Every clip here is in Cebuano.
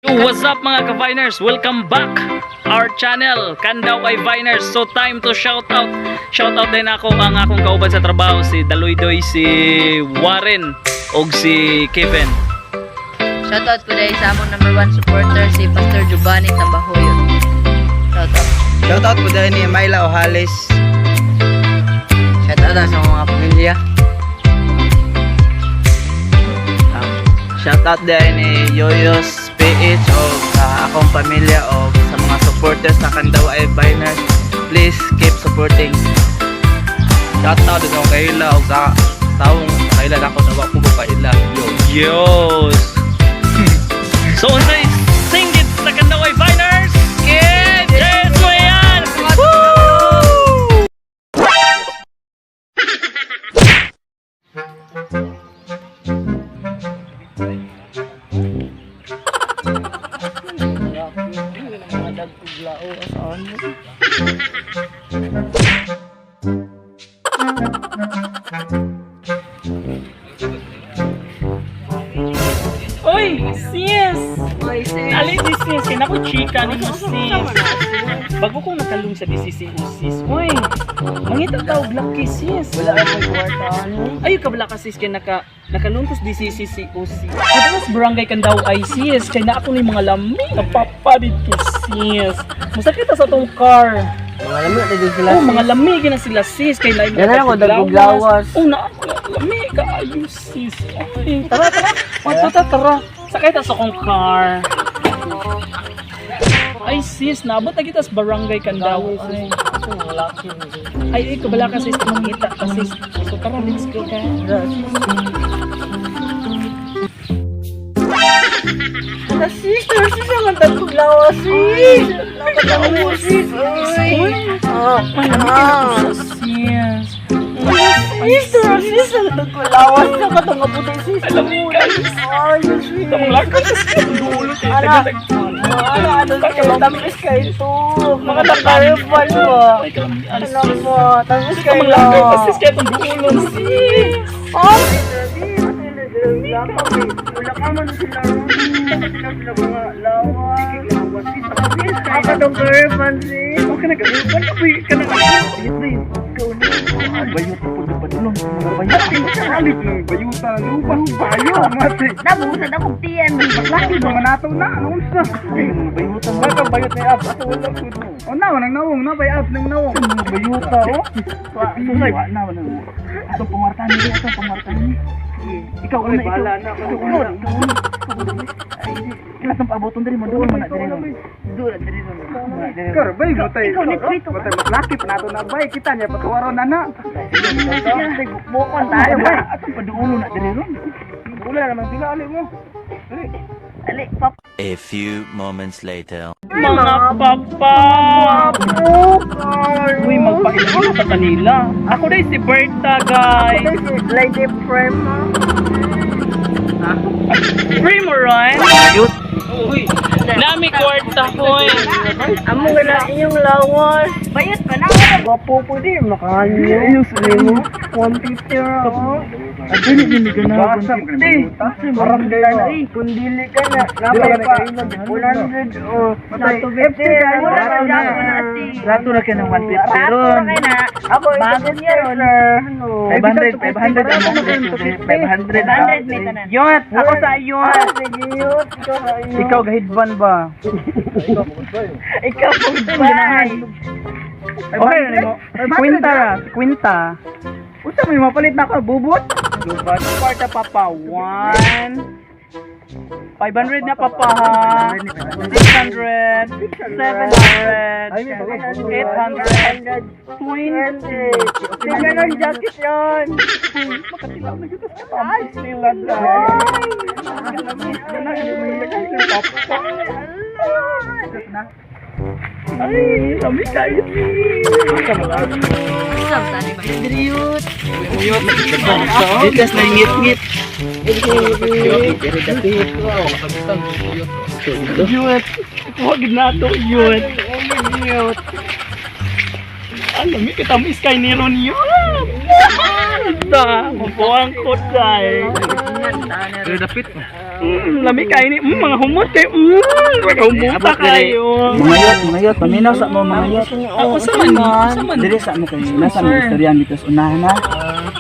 What's up, mga ka-Viners? Welcome back our channel, Kandaw ay Viners. So time to shout out. Shout out din ako ang akong kauban sa trabaho, si Daloydoy, si Warren og si Kevin. Shoutout po dahil sa among number one supporter, si Pastor Giovanni Tambahoyo. Shoutout. Shoutout po dahil ni Myla Ojales. Shoutout sa mga pamilya. Shoutout dahil ni Yoyos PH o sa akong pamilya o sa mga supporters sa Kandaw ay Biners. Please keep supporting. Shoutout din ako kaila o sa taong kaila na ako na wa ko kaila. Yo. Yos. So unsay singgit sa Kandaw ay Viners? Kids! Yes, yan! Woo! Oy, sis! Alin si sis? Kaya ako chika ni ko sis. Bago kong nakalung sa DCCO sis. Uy, mangita ka og lucky sis. Wala ako kwarta. Ayo ka bala ka sis kay nakalungkos DCCO sis. Ato sa barangay Kandaw ay sis. Kay na ako ni mga lami nga papa dito sis. Masakit ta sa tong car. Mga lami na din sila. Oh, mga lami gina sila sis kay lain. Yan na lang, dagog lawas. Oh, na lami kaayo sis. Ay, tara tara. Oh, tara tara. Sakay ta sa akong car. Ay sis, naabot na kita sa barangay Kandaw. Ay, ay, ay kabala ka sis, mangita ka sis. So tara, let's go ka. Sis, sis, ang dagkuglawa, sis. Nakatawa, sis. Uy, ay, lami ka na sis. Sis, sis, ang dagkuglawa. Nakatanga po tayo, sis. Alam mo ka sis. Ay, sis. Tamang lakad sis. Dulo kay Ala. Ano, ano, sis. Tamis kayo to. Mga Nakarepan mo. Ay, kalamian Ano sis. mo, tamis kayo. Tamang lakad ka sis kaya itong dulo sis. Oh! Okay na ganun. Wala po ka na. Bayot po pa padulong. Mga bayot. Halip ng bayuta. Lupa bayo. Mati. Nabusan akong tiyan. Laki ba manato na? Ano unsa? Ay, mga bayuta. Wala kang bayot na abs. Ato wala ko. Oh, na nang nawong na bay abs nang nawong. Mga bayuta oh. Wa na wala. Ato pangartan ni ato pangartan ni. Ikaw una ikaw. Ikaw una. Ikaw una. Kailan ang paaboton diri mo doon man na diri. Diri. Kar bay matay. Ikaw ni Trito. Matay maglakip na ato na bay kita niya pagkawaron na na. Bukon tayo. Bay atong paduulo na diri ron. Wala naman sila ali mo. Ali, pap. A few moments later. Mga papa! Uy, magpailan sa kanila. Ako dahil si Berta, guys. Lady Prema. Free mo, Ryan? Uy, nami kwarta ko eh. Amo nga iyong lawas. Bayot pa na. Gwapo po di, makanyo. Ayos mo. 150 ra. Dili ni gana 150. Barangay na. Kung dili ka na, napay pa. 100 o 250. Wala na. Rato na ka ng 150 ron. Ako, bago niya ron. 500, 500 ang mga 500. 500 may tanan. Yot, ako sa yot. Sige, yot. Ikaw sa iyo. Ikaw gahidban ba? Ikaw po ba? Okay na nimo. Kwinta ra, kwinta. Usa may mapalit na ako bubot. Lubat kwarta papa. 1 500 na papa ha. 600, 700, 800, 20. Tingnan ang jacket yun. Makatilaw na kita sa kapampas nila, Ay, lami kayo. Ditas na ngit-ngit. Yut. Huwag na to, yut. Yut. Alam mo, kita mo sky ni Ron yun. Ta, mabuang ko tayo. Pero dapit. Lami kayo ni. Mga humot kayo. Mga humuta kayo. Mga yot, mga yot, paminaw sa mo mga yot. Ako sa man, sa man. Dili sa mo kay nasa mo istorya dito sa unahan na.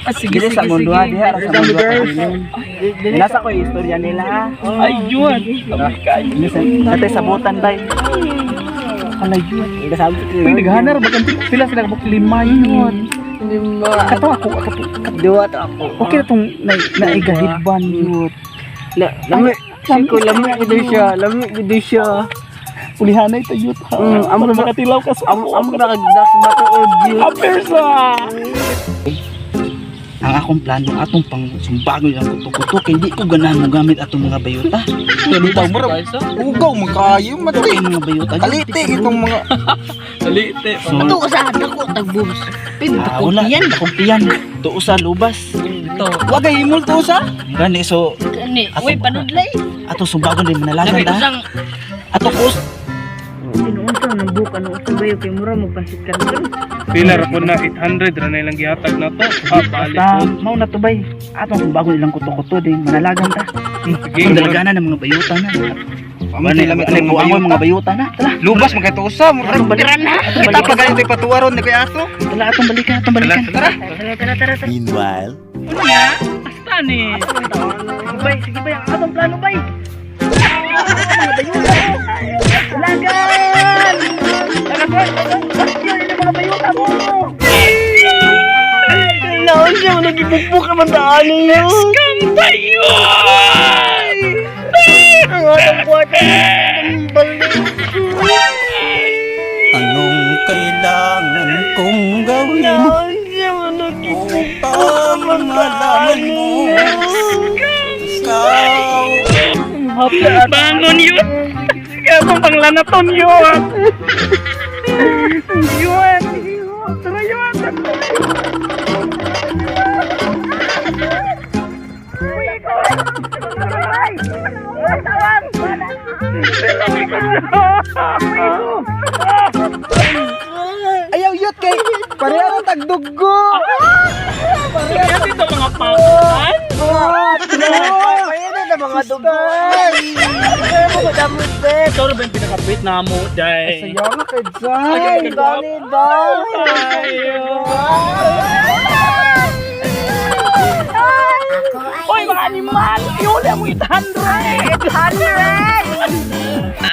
Ah, sige, Dili sige, sa mo sige. duha diha ra sa mo duha. Nasa ko yung istorya nila ha. Ayun. Lami kayo. Natay sabutan bay. Ala yun. Uy, naghanar ba kanti? Pila sila kabuk lima yun. Kato ako, kato. Duwa to ako. Okay na tong naigahidban yun. Lami, siko lami gid siya, lami gid siya. Ulihanay tayo ha. Amo Para makatilaw ka sa Amo amo nakagdas ba to audio. Apersa! Ang akong plano atong pang sumbago lang kuto-kuto kay hindi ko ganahan mo gamit atong mga bayuta. Bitaw mo ra. Ugaw man kayo Ito mati. mga bayuta. Kalite itong mga Salite. So, Ato ka sa dako tag boobs. Pin ah, wala. yan. Dakong tiyan. Tuo sa lubas. Ito. Wagay himol to sa. Gani so Kani, uy panudlay. ato sumbagon din manalagan Lami ta. usang Ato kus Inuunsa nang book ano usa bayo kay mura mo pasit kanton. Pila ra po na 800 ra na ilang gihatag na to. Ah, balik basta po. mao na to bay. Atong sumbagon ilang kuto-kuto din manalagan ta. Sige, Ang dalagana ng mga bayuta na. Pamati lami Ano itong buang mga mga bayuta na. Tala. Lubas man kay to usa. Atong balikan. Kita pa ganito ipatuwaron ni kay aso. Tala atong balikan, atong balikan. Tara. Tara tara tara. Meanwhile. Unya, asta ni. Bay, sige bay, ang atong plano bay. Mga bayuta. Lagan! Yun yung mga bayuta mo. Laos siya nagibukbuk naman daan niyo. Scam tayo! Ang atong kwarta tambal. Anong kailangan kong gawin Laos siya nagibukbuk upang naman daan malaman mo niyo. ikaw Bangon yun! Kaya akong panglanaton yun! Yun! Tara yun! Ayaw yot kay pareha ra tagdugo. Kaya dito mga pakuan! Pareha na mga dugo. Kaya mo kadamot be. Ikaw na ba yung pinakabit na mo, day? Sayaw nga kay Jai. Dani dai. Oy, mga animal! Iuli mo 800! 800!